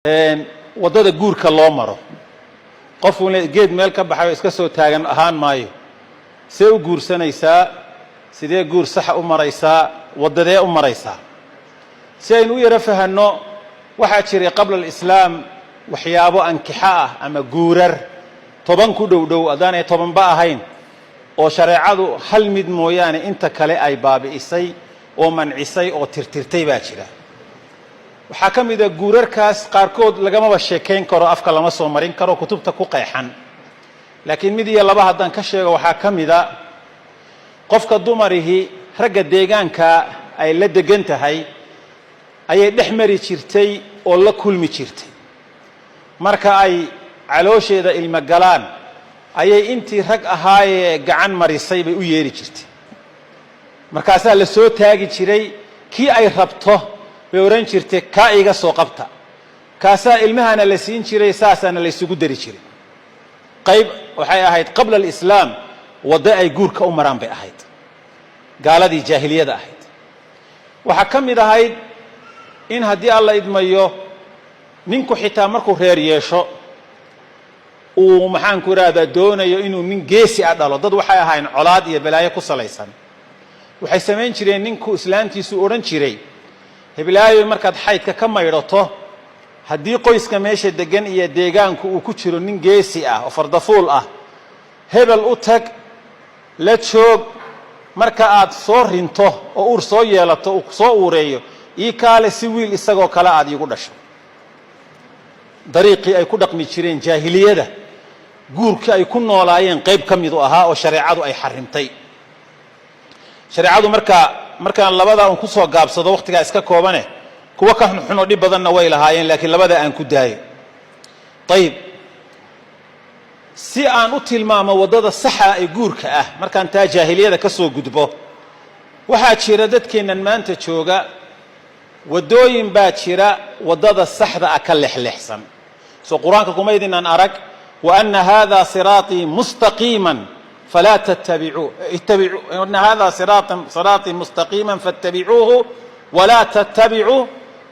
Waddada guurka loo maro, qofku geed meel ka baxay oo iska soo taagan ahaan maayo. See u guursanaysaa? Sidee guur saxa u maraysaa? Waddadee u maraysaa? Si aynu u yaro fahanno, waxaa jiray qabla alislaam waxyaabo ankixa ah ama guurar 10 ku dhow dhow, haddaanay 10ba ahayn, oo shareecadu hal mid mooyaane inta kale ay baabi'isay oo mancisay oo tirtirtay baa jira. Waxaa ka mid a guurarkaas qaarkood lagamaba sheekayn karo, afka lama soo marin karo, kutubta ku qeexan, laakiin mid iyo laba haddaan ka sheego, waxaa ka mid a qofka dumarihi ragga deegaanka ay la degan tahay ayay dhex mari jirtay oo la kulmi jirtay. Marka ay caloosheeda ilmo galaan ayay intii rag ahaayee gacan marisay bay u yeedhi jirtay. Markaasaa la soo taagi jiray. Kii ay rabto bay odhan jirtay, "Kaa iga soo qabta." Kaasaa ilmahana la siin jiray, saasaana la isugu dari jiray. Qayb waxay ahayd qabla alislaam, waddo ay guurka u maraan bay ahayd gaaladii jaahiliyada ahayd. Waxaa ka mid ahayd in haddii Alla idmayo ninku xitaa markuu reer yeesho uu, maxaanku idhahdaa, doonayo inuu nin geesi ah dhalo. Dad waxay ahaayeen colaad iyo balaayo ku salaysan. Waxay samayn jireen, ninku islaantiisu odhan jiray, "Heblaayo, markaad xaydka ka maydhato, haddii qoyska meesha degan iyo deegaanku uu ku jiro nin geesi ah oo fardafuul ah, hebel u tag, la joog. Marka aad soo rinto oo uur soo yeelato, uu soo uureeyo, ii kaale si wiil isagoo kale aad iigu dhasho." Dariiqii ay ku dhaqmi jireen jaahiliyada, guurkii ay ku noolaayeen qayb ka midu ahaa oo shareecadu ay xarimtay. Shareecadu markaa, markaan labadaa un ku soo gaabsado, wakhtigaa iska koobane, kuwa ka xunxun oo dhib badanna way lahaayeen, laakiin labada aan ku daayo. Ayib, si aan u tilmaamo waddada saxa ee guurka ah, markaan taa jaahiliyada ka soo gudbo, waxaa jira dadkeennan maanta jooga waddooyin baa jira waddada saxda ah ka lexleexsan. Soo Qur-aanka kuma idinaan arag, "وأن هذا صراطي مستقيما فلا تتبعوا اتبعوا أن هذا صراطي مستقيما فاتبعوه ولا تتبعوا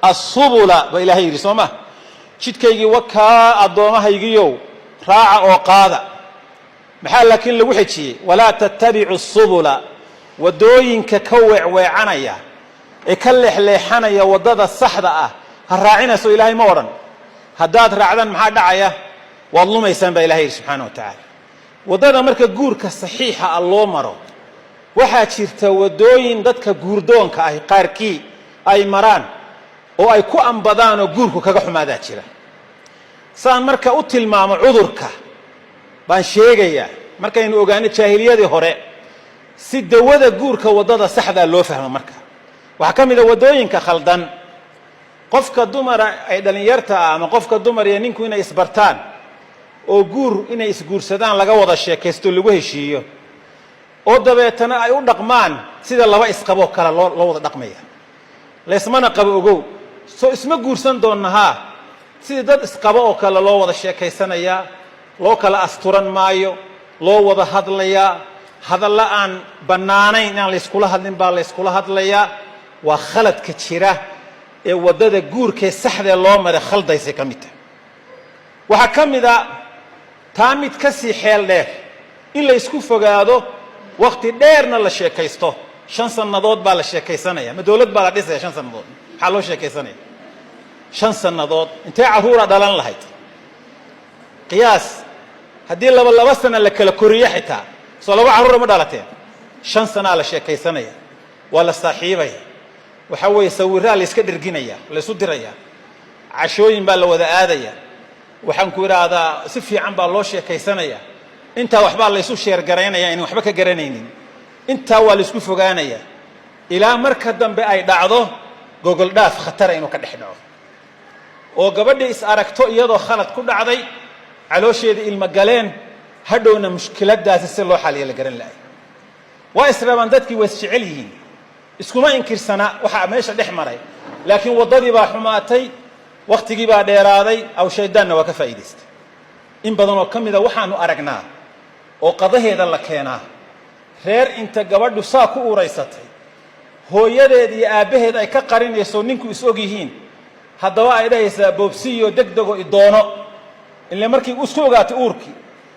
السبل" ba Ilahay yidhi, soo ma? Jidkaygii wakaa, addoommahaygiyow, raaca oo qaada. Maxaa laakiin lagu xejiyey? "ولا تتبعوا السبل", waddooyinka ka weecweecanaya ee ka leexleexanaya waddada saxda ah ha raacinayso. Ilaahay ma odhan? Haddaad raacdaan maxaa dhacaya? Waad lumaysaan, baa Ilahay yidhi subxaana wa tacaala. Waddada marka guurka saxiixa ah loo maro, waxaa jirta waddooyin dadka guurdoonka ahi qaarkii ay maraan oo ay ku ambadaan oo guurku kaga xumaadaa jira. Saan marka u tilmaamo cudurka baan sheegayaa, markaynu ogaano jaahiliyadii hore, si dawada guurka waddada saxdaa loo fahmo. Marka waxaa ka mid a waddooyinka khaldan, qofka dumara ay dhallinyarta ah ama qofka dumar iyo ninku inay isbartaan oo guur inay isguursadaan laga wada sheekaysto, lagu heshiiyo, oo dabeetana ay u dhaqmaan sida laba isqaboo kale loo wada dhaqmaya. Laysmana qabo, ogow. Soo isma guursan doonna haa, sidii dad isqabo oo kale loo wada sheekaysanayaa, loo kala asturan maayo, loo wada hadlayaa, hadallo aan bannaanayn inaan layskula hadlin baa layskula hadlayaa. Waa khaladka jira ee waddada guurkee saxdee loo maray khaldaysay ka mid tahay. Waxaa ka mid a taa mid ka sii xeel dheer in la ysku fogaado, wakhti dheerna la sheekaysto. 5 sannadood baa la sheekaysanaya. Ma dowlad baa la dhisaya 5 sannadood? Maxaa loo sheekaysanaya 5 sannadood? Intee carruura dhalan lahayd? Qiyaas, haddii laba laba sana la kala koriyo xitaa, soo laba carruura ma dhalateen? 5 sanaa la sheekaysanaya, waa la saaxiibaya. Waxaa weeye sawiraa la iska dherginaya, la isu diraya, cashooyin baa la wada aadaya. Waxaan ku idhaahdaa, si fiican baa loo sheekaysanaya. Intaa waxbaa la ysu sheergaraynaya inan waxba ka garanaynin. Intaa waa la isku fogaanaya ilaa marka dambe ay dhacdo gogol dhaaf khatara inuu ka dhex dhaco, oo gabadhii is aragto iyadoo khalad ku dhacday, caloosheeda ilmo galeen, hadhowna mushkiladaasi si loo xaliyo la garan la'ay. Waa israbaan dadkii, waa isjecel yihiin, iskuma inkirsana waxaa meesha dhex maray, laakiin waddadii baa xumaatay, wakhtigii baa dheeraaday, aw shaydaanna waa ka faa'iidaystay. In badan oo ka mida waxaanu aragnaa oo qadaheeda la keenaa reer inta gabadhu saa ku uuraysatay, hooyadeed iyo aabbaheed ay ka qarinayso, ninku is og yihiin. Haddaba ay dhahaysaa boobsiyo degdego idoono. Ile markii isku ogaatay uurkii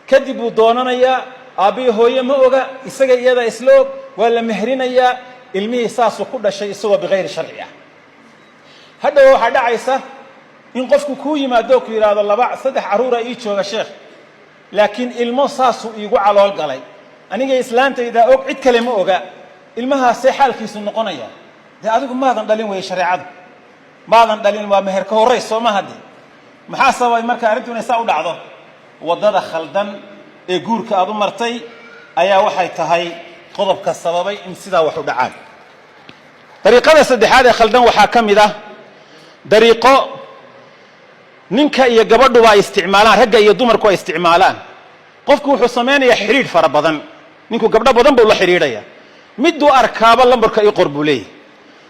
kadib buu doonanayaa. Aabbihii hooye ma oga, isaga iyada isla og. Waa la mehrinayaa ilmihii, saasuu ku dhashay isagoo bikayri sharci ah. Hadhow waxaa dhacaysa in qofku kuu yimaado, ku yidhaahdo, laba saddex carruura ii jooga, sheekh, laakiin ilmo saasuu iigu calool galay, aniga islaantaydaa og, cid kale ma oga. Ilmahaasee xaalkiisu noqonaya? Dee adigu maadan dhalin weeye, shareecadu maadan dhalin, waa meher ka horrays, soo maha? Dee maxaa sababay marka arrintu inay saa u dhacdo? Waddada khaldan ee guurka aad u martay ayaa waxay tahay qodobka sababay in sidaa wax u dhacaan. Dariiqada saddexaad ee khaldan waxaa ka mid ah dariiqo ninka iyo gabadhuba ay isticmaalaan, ragga iyo dumarku ay isticmaalaan. Qofku wuxuu samaynayaa xidhiidh fara badan. Ninku gabdho badan buu la xidhiidhaya. Miduu arkaaba lambarka ii qor buu leeyahy.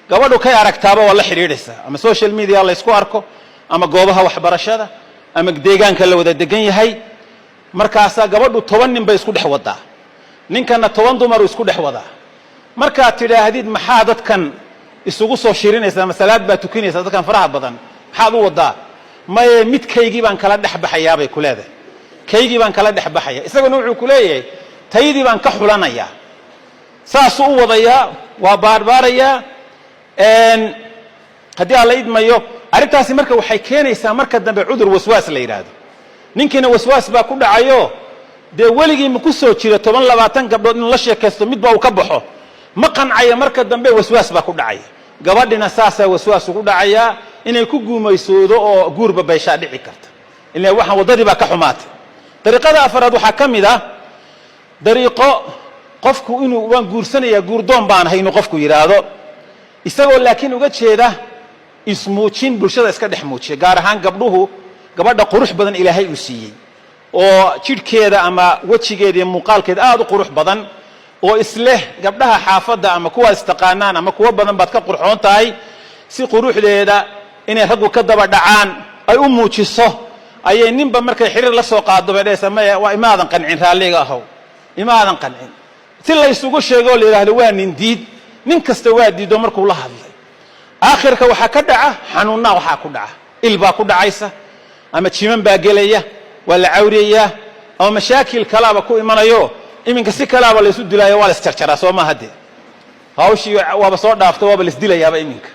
Gabadhu kay aragtaaba waa la xidhiidhaysaa, ama social media laysku arko, ama goobaha waxbarashada, ama deegaanka la wada degan yahay. Markaasaa gabadhu 10 nin bay isku dhex wadaa, ninkana 10 dumaruu isku dhex wadaa. Markaad tidhaahdid, maxaa dadkan isugu soo shirinaysaa? Masalaad baa tukinaysaa? Dadkan faraha badan maxaad u wadaa? Maye, midkaygii baan kala dhex baxayaa bay ku leedahay, kaygii baan kala dhex baxaya. Isaguna wuxuu ku leeyahay, taydii baan ka xulanayaa. Saasuu u wadayaa, waa baarbaarayaa haddii aan la idmayo. Arrintaasi marka waxay keenaysaa marka dambe cudur waswaas la yidhaahdo. Ninkiina waswaas baa ku dhacayo. Dee weligii ma ku soo jiro 10, 20 gabdhood inuu la sheekaysto, midba uu ka baxo, ma qancaya. Marka dambe waswaas baa ku dhacaya. Gabadhina saasaa waswaas ugu dhacayaa, inay ku guumaysoodo oo guurba bayshaa dhici karta, ilaa waxaan waddadii baa ka xumaatay. Dariiqada afaraad waxaa ka mid ah dariiqo qofku inuu waan guursanayaa, guurdoon baan ahay inuu qofku yidhaahdo, isagoo laakiin uga jeeda ismuujin, bulshada iska dhex muujiya. Gaar ahaan gabdhuhu, gabadha qurux badan Ilaahay uu siiyey oo jidhkeeda ama wejigeeda iyo muuqaalkeeda aad u qurux badan, oo isleh gabdhaha xaafadda ama kuwa istaqaanaan ama kuwo badan baad ka qurxoon tahay, si quruxdeeda inay raggu ka daba dhacaan ay u muujiso, ayay ninba markay xiriir la soo qaado bay dhahaysaa, maya, waa imaadan qancin, raalliga ahow, imaadan qancin. Si la isugu sheego oo la yidhaahdo waa nin diid, nin kasta waa diido markuu la hadlay. Aakhirka waxaa ka dhaca xanuunnaa, waxaa ku dhaca il baa ku dhacaysa, ama jiman baa gelaya, waa la cawriyayaa, ama mashaakil kalaaba ku imanayo. Iminka si kalaaba laysu dilaayo, waa la isjarjaraa, soo maaha? Dee hawshii waaba soo dhaafta, waaba la isdilayaaba iminka.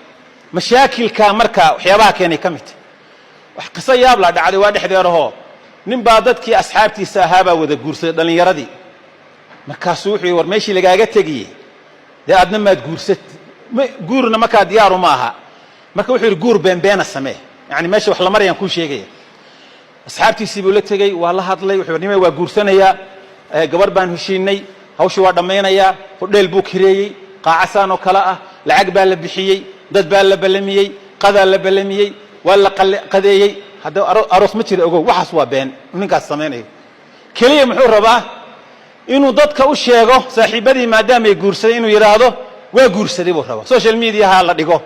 Mashaakilka marka waxyaabaha keenay ka mid tahy. Wax qiso yaab la dhacday waa dhexdeerahoo, nin baa dadkii asxaabtiisa ahaabaa wada guursaday, dhallinyaradii. Markaasuu wuxuu yidhi, war meeshii lagaaga tegiyey, dee aadna maad guursat, guurna markaa diyaaru ma aha. Marka wuxuu yidhi, guur beenbeena samee, yani meesha wax la marayaan kuu sheegaya. Asxaabtiisii buu la tegey, waa la hadlay. Wuxuu nime waa guursanayaa, gabar baan heshiinay, hawshii waa dhammaynayaa. Hodheel buu kireeyey, qaacasaan oo kale ah, lacag baa la bixiyey, dad baa la ballamiyey, qadaa la ballamiyey, waa la qadeeyey. Hadda aroos ma jira, ogow, waxaas waa been ninkaas samaynayo. Keliya muxuu rabaa? Inuu dadka u sheego saaxiibadii maadaamay guursaday, inuu yidhaahdo waa guursaday buu rabaa, social mediaha la dhigo.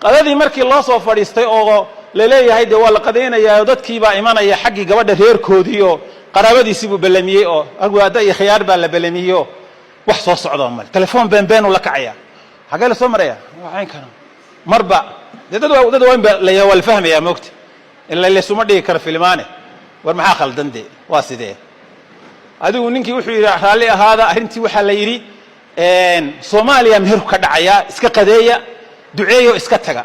Qadadii markii loo soo fadhiistay oo laleeyahay dee waa la qadaynayaa, dadkiibaa imanaya xaggii gabadha reerkoodii oo qaraabadiisii buu ballamiyey, oo agwaada iyo khiyaar baa la ballamiyey, oo wax soo socdoo male. Telefoon beenbeenuu la kacaya, xagee la soo maraya caynkana marba. Dee dad waa in ba la waa la fahmayaa, moogta ila laysuma dhigi karo filimaane. War maxaa khaldan? Dee waa sidee? Adigu ninkii wuxuu yidhi, raalli ahaada, arrintii waxaa la yidhi Soomaaliya meherku ka dhacayaa, iska qadeeya, duceeyo, iska taga.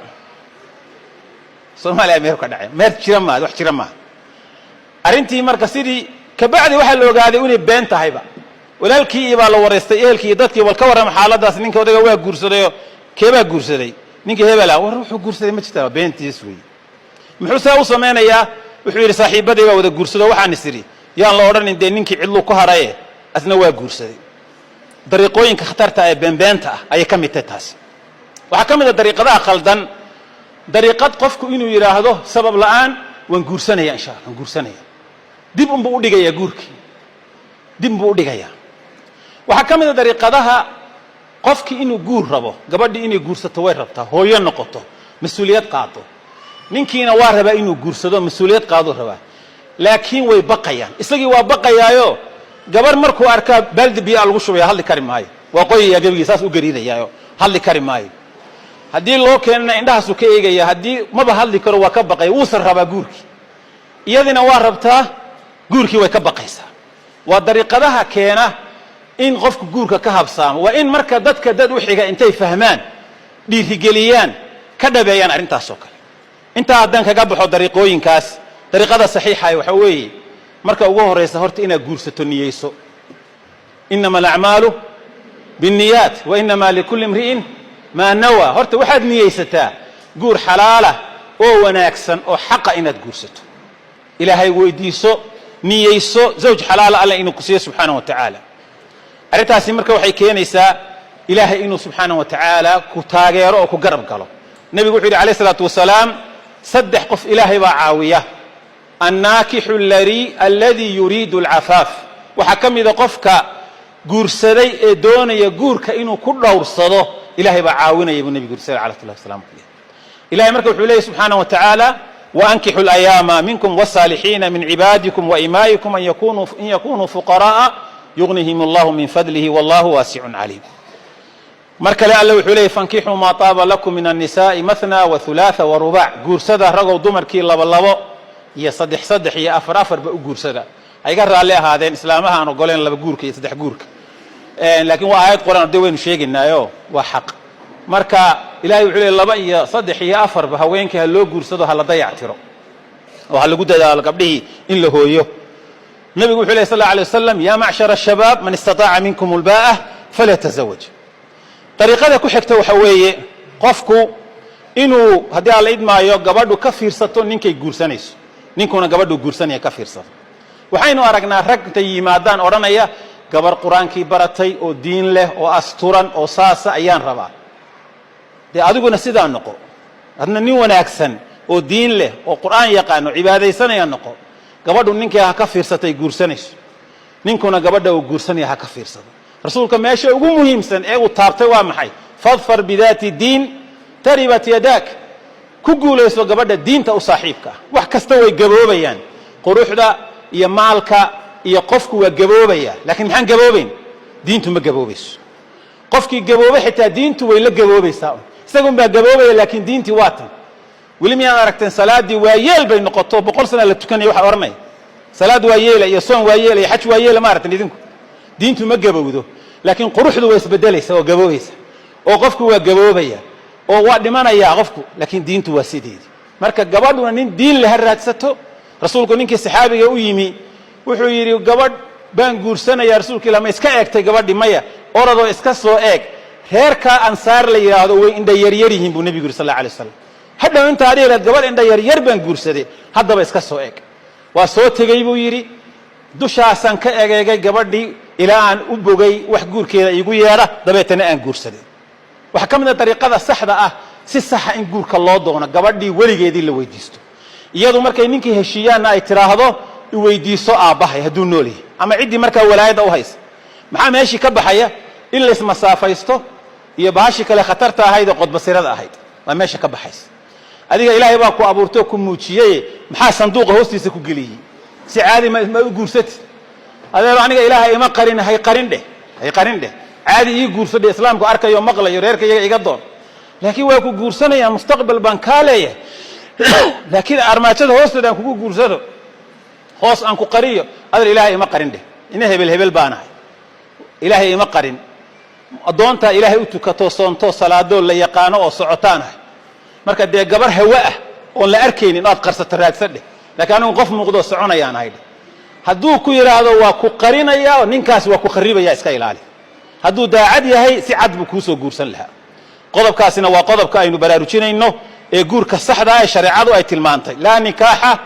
Soomaaliya meherku ka dhacaya, meher jira maa, wax jira maaha arrintii. Marka sidii kabacdi waxaa la ogaaday inay been tahayba. Walaalkii baa la waraystay, ehelkii iyo dadkii, wal ka warrama xaaladaas, ninka odayga waa guursadayoo keebaa guursaday? Ninkii hebela. War wuxuu guursaday ma jirtaa, beentiis wey. Muxuu saa u samaynayaa? Wuxuu yidhi, saaxiibaday baa wada guursado, waxaan is idhi yaan la odhanin dee ninkii cidluu ku haraye, asna waa guursaday. Dariiqooyinka khatarta ee beenbeenta ah ayay ka mid tahay taasi. Waxaa ka mid a dariiqadaha khaldan dariiqad qofku inuu yidhaahdo sabab la'aan, waan guursanaya, insha Allah waan guursanaya. Dib unbuu u dhigayaa guurkii, dib unbuu u dhigayaa. Waxaa ka mid a dariiqadaha qofkii inuu guur rabo, gabadhii inay guursato way rabtaa, hooyo noqoto, mas-uuliyad qaado. Ninkiina waa rabaa inuu guursado, mas-uuliyad qaaduu rabaa, laakiin way baqayaan. Isagii waa baqayaayo, gabar markuu arkaa baaldi biyaa lagu shubaya, hadli kari maayo, waa qoyayaa gebigii, saas u gariirayaayo, hadli kari maayo. Haddii loo keenana indhahaasuu ka eegaya, haddii maba hadli karo, waa ka baqaya. Wuusan rabaa guurkii, iyadina waa rabtaa guurkii, way ka baqaysaa. Waa dariiqadaha keena in qofku guurka ka habsaamo. Waa in marka dadka dad u xiga intay fahmaan, dhiirigeliyaan, ka dhabeeyaan arrintaas oo kale. Intaa haddaan kaga baxo dariiqooyinkaas, dariiqada saxiixa waxaa weeye, marka ugu horraysa horta inaad guursato niyeyso. إنما الأعمال بالنيات وإنما لكل امرئ ما نوى. Horta waxaad niyeysataa guur xalaalah oo wanaagsan oo xaqa inaad guursato. Ilaahay weydiiso, niyeyso zawj xalaala alla inuu ku siiyo subxaana wa tacaala. Arrintaasi marka waxay keenaysaa Ilaahay inuu subxaana wa tacaala ku taageero oo ku garab galo. Nebigu wuxuu yidhi alayh isalaatu wasalaam: "Saddex qof Ilaahay baa caawiya: الناكح الذي يريد العفاف." Waxaa ka mida qofka guursaday ee doonaya guurka inuu ku dhowrsado. Ilahay baa caawinaya, buu nebigu yiri salawatullahi wasalaamu calayh. Ilahay marka wuxuu leeyay subxaana wa tacaala: "وأنكحوا الأيامى منكم والصالحين من عبادكم وإمائكم إن يكونوا فقراء يغنهم الله من فضله والله واسع عليم." Mar kale Alle wuxuu leeyay: "فانكحوا ما طاب لكم من النساء مثنى وثلاث ورباع." Guursada ragow dumarkii labo labo iyo saddex saddex iyo afar afarba u guursada. Ha iga raalli ahaadeen islaamaha aan ogoleen laba guurka iyo saddex guurka, laakiin waa aayad Quraan de, waynu sheegaynaayo, waa xaq. Marka Ilahay wuxuu leey laba iyo saddex iyo afarba haweenkii ha loo guursado, ha la dayac tiro oo ha lagu dadaalo gabdhihii in la hooyo. Nebigu wuxuu ley sal الله عليه وسلم: "يا معشر الشباب، من استطاع منكم الباءة فليتزوج." Dariiqada ku xigta waxa weeye qofku inuu, haddii Alla idmaayo, gabadhu ka fiirsato ninkay guursanayso, ninkuna gabadhuu guursanaya ka fiirsado. Waxaynu aragnaa rag intay yimaadaan odhanaya: "Gabar Qur-aankii baratay oo diin leh oo asturan oo saasa ayaan rabaa." Dee adiguna sidaa noqo, adna nin wanaagsan oo diin leh oo Qur'aan yaqaano, cibaadaysanaya noqo. Gabadhu ninkii ha ka fiirsatay guursanayso, ninkuna gabadha uu guursanaya ha ka fiirsado. Rasuulka meesha ugu muhiimsan ee uu taabtay waa maxay? "فاظفر بذات الدين تربت يداك." Ku guulayso gabadha diinta u saaxiibka ah. Wax kasta way gaboobayaan, quruxda iyo maalka iyo qofku waa gaboobaya, laakiin maxaan gaboobayn? Diintu ma gaboobayso. Qofkii gaboobe xitaa diintu way la gaboobaysaa, isagun baa gaboobaya, laakiin diintii waa tan. Weli miyaad aragteen salaaddii waayeel bay noqoto, 100 sana la tukanaya? Waxaa odhanaya salaad waa yeela iyo soon waa yeela iyo xaj waa yeela, ma aragteen idinku? Diintu ma gabowdo, laakiin quruxdu way isbedelaysa oo gaboobaysa, oo qofku waa gaboobaya oo waa dhimanayaa qofku, laakiin diintu waa sideedii. Marka gabadhuna nin diin leha raadsato. Rasuulku ninkii saxaabiga u yimi wuxuu yidhi: "Gabadh baan guursanayaa, Rasuulka ilah, ma iska eegtay gabadhi?" "Maya." "Oradoo iska soo eeg. Reerkaa Ansaar la yidhaahdo way indha yaryar yihiin," buu nebigu yidhi sal الله عليه وسلم. "Hadhow intaa dhihi lahayd gabadh indha yaryar baan guursaday, haddaba iska soo eeg." "Waa soo tegey," buu yidhi, "dushaasaan ka egeegay gabadhii ilaa aan u bogay wax guurkeeda iigu yeedha, dabeetana aan guursaday." Waxaa ka mid a dariiqada saxda ah si saxa in guurka loo doono gabadhii weligeedii la weydiisto. Iyadu markay ninkii heshiiyaanna ay tidhaahdo: "Iweydiiso aabbahay hadduu nool yahay," ama ciddii markaa walaayadda u haysa. Maxaa meeshii ka baxaya? In laysmasaafaysto iyo bahashii kale khatarta ahayd oo qodbasirada ahayd waa meesha ka baxaysa. Adiga Ilaahay baa ku abuurtay oo ku muujiyey, maxaa sanduuqa hoostiisa ku geliyey? Si caadi ma u guursati? Adeero, aniga Ilaahay ima qarin, hay qarin dheh, hay qarin dheh, caadi ii guurso dheh. Islaamku arkayo, maqlayo, reerka iyaga iga doon, laakiin waa ku guursanayaa, mustaqbal baan kaa leeyahay, laakiin armaajada hoosteeda aan kugu guursado, hoos aan ku qariyo. Adeer, Ilaahay ima qarin dheh, ina hebel hebel baanahay, Ilaahay ima qarin, addoontaa Ilaahay u tukatoo soontoo salaadoo la yaqaano oo socotaanahay. Marka dee gabar hawe ah oon la arkaynin o aad qarsato raadsan dheh, laakiin anigu qof muuqdoo soconayaan ahay dheh. Hadduu ku yidhaahdo waa ku qarinaya, ninkaasi waa ku kharibaya, iska ilaali. Hadduu daacad yahay, si cad buu kuusoo guursan lahaa. Qodobkaasina waa qodobka aynu baraarujinayno ee guurka saxda ah ee shareecadu ay tilmaantay. لا نكاح